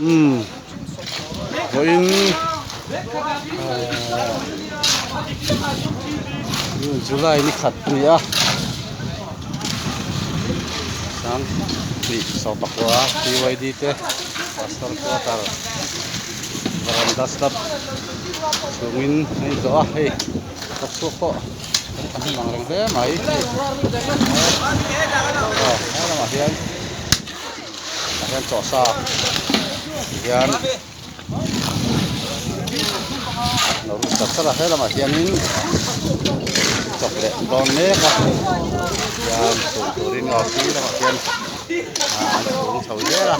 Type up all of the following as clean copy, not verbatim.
Umm vawiin ahh July ni khat a ni a sang hnih sawmpakua PYD te pastor quarter varanda slab chhungin a inzawh a hei kawt chhuak pawh a hnim ang reng hle mai hei aw he lamah hian. Tah hian chawhsa hian lo lut chat chat a he lamah hianin chawp leh dawn mek a hian chhum turin aw sir lamah khian ah an chhung chho zel a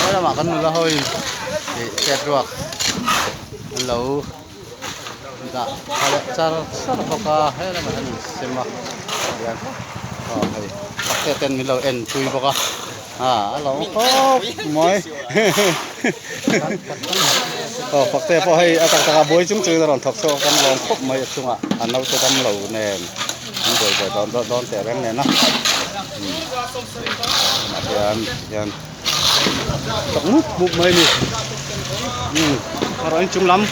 he lamah kan nula ho in ih chet ruak an lo dah tha leh char char bawk a he lamah hian an sem a hian aw hei pakte ten min lo en pui bawk a ah a lo khawp mai aw pakte pawh hei a tak tak a buai chung chungin a rawn thawk chhuak a kan lawm khawp mai a chungah a naute dam lo nen an buai buai dawn dawn teh reng nen a tunah hian hian. Chak mup mup mai a ni umm erawh in chung lam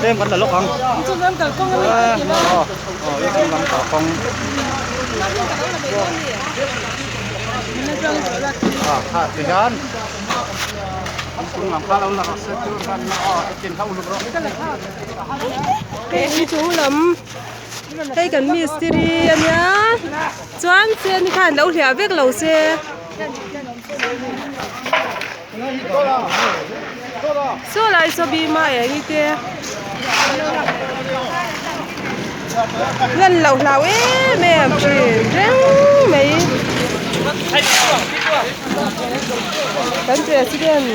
tlem kan la lawk ang Chung lam kalkawng a ni aw aw in chung lam kalkawng ah kha ti hian in chung lam kha lo la rawh se chu khan aw engtin kha uluk rawh Hei in chung lam hei kan mistiri a nia chuan sen khan lo hliah vek lo se. Saw lai saw bima eng i te lan loh hlau em em thin reng mai kan president.